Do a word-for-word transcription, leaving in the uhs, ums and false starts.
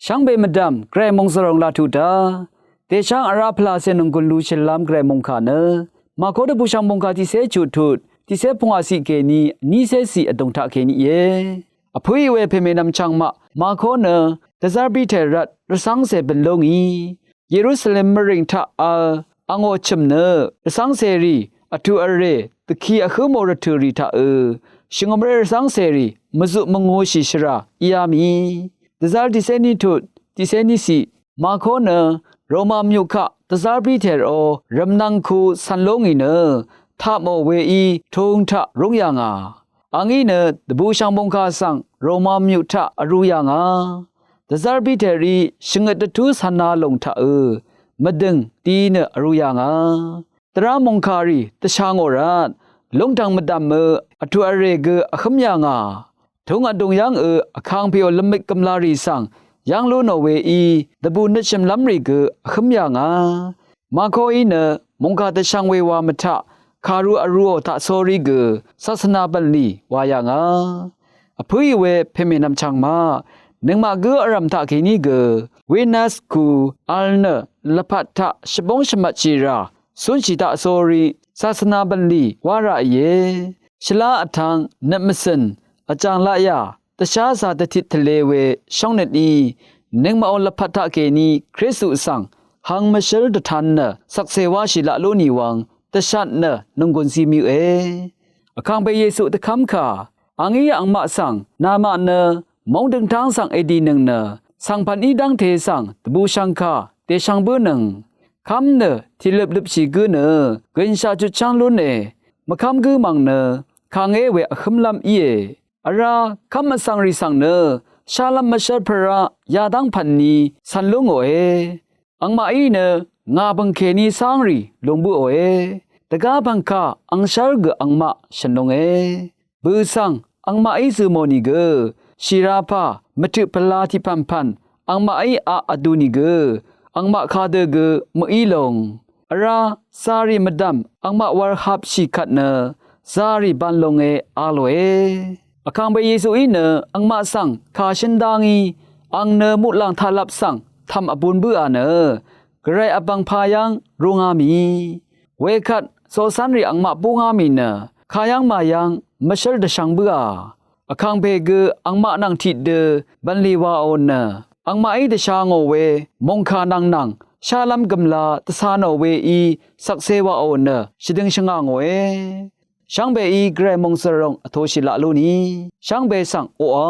Shvngbe mvdv̀m Gvray mòngzv̀ròng laq tuq dá, dèsháng vrá pvlacè nònggùn lushìlv́m Gvray mòngkà nø, Màkó dvbùshv̀ng mòngkà tiqcé chuq tut tiqcé pungwàciq kèní vnícéciq vdùng taq kèní íe. Vpǿì we pèmènvm chvngmaq Màkó nø dvzv́r Piter rvt rvcv́ngcè bø̀n lú ngì, Yerusalem mvrìng taq v̄l angò chø̀m nø rvcv́ngcèrì vtuq vrè dvki vhǿ mò rvtø̀rì taqø̄, shvngø̀mré rvcv́ngcèrì mvzuq mvngūshì shvrà íá mì. Dvzv́r tiqcé ní tut tiqcé níciq, Màkó nø Roma myuq kaq dvzv́r Piterò rv̀mnv̄ngku cv̀n lú ngì nø, tapmò weí tūng taq rúng yà ngà. Angí nø dvbùshv̀ng mòngkà svng Roma myuq taq vrū yà ngà. Dvzv́r Piterí shvngøt dvtú cv̄na lòng taqø̄ mvdø̀ng di nø vrū yà ngà. Dvrá mòngkàrì dvsha ngò rvt, lúngdv̀ng mvdv̀mø vtuq vrè gø vhǿm yà ngà. Tūng vdùng yv́ngø vkangpèò lvmøt gø̀mlarì svng yv́ng lú nò weí dvbù nøtshø̀mlv́mrì gø vhǿm yà ngà. Màkóí nø mòngkà dvshvng we wa mvtaq kàru vrūò taqsórí gø sasvna bv̀nlì wa yà ngà. Vpǿì we pèmènvm chvngmaq nøngmaq gǿ vrv̀m taqkèní gø witness ku vl nø lvpat taq shvbóng shvmvtshì rà cúnshì taqsórí sasvna bv̀nlì wá ràìe. Shvlá vtv̄ng nøt mvcø̀n vjàng laqyà dvsházā dvtit tvlē we shóngnøtí nøngmaqò lvpat taqkèní Kristu svng hang mvshǿl dvtan nø shvkse wáshì laq lú nìwv̄ng dvshat nø nònggùn zi møqe. Vkàngpè Yesu dvkv́mkà, angí angmaq svng namaq nø móng døngtáng svng èdìnøng nø, svngpv̀n í dv́ngte svng dvbùshv̀ngkà dèshvng bǿnøng. Kv́m nø tìløp løpshì gǿ nø gø̀nshaq jutchv́ng lúne. Mvkv́m gǿ mv̀ng nø kàngé we vhǿmlv́m íe. Vrá kv́m vsvngrì svng nø shálv́m mvshv́l pvrá yadv́ng pv̀nni cv̀n lú ngòe. Angmaqí nø ngà bø̀ng kèní cángrì lung bǿòe. Dvgá pv̀ngkà angshv́l gø angmaq shø̀n lunge. Bø̀ svng angmaqí zø̀ mò nìgø shìra pà mvtøq pvla tiqpv̀npv̀n angmaqí aq vdu nìgø angmaq kadø gø mø̀í lung. Vrá zàrì mvdv̀m angmaq wur hapshì kvt nø zàrì ban lunge a lòe. Vkàngpè Yesuí nø angmaq svng kà shǿn dá ngí, ang nø muqlàng taqlap svng tv̀m vbun bǿà nø Gvray vbv̀ngpā yv́ng rúngá mì. Wekvt coqcv́nrì angmaq búngá mì nø kayv́ng màyv́ng mvshv́l dvshvng bǿà. Vkàngpè gø angmaq nvng tiqdø bv̀nlì wàò nø angmaqí dvsha ngò we mòngkà nvng nvng shálv́m gø̀mla dvcā nò weí shvkse wàò nø shvdøng shvngà ngòe. Shvngbeí Gvray mòngzv̀ròng vtoshì laq lú ni shvngbe svng oqà.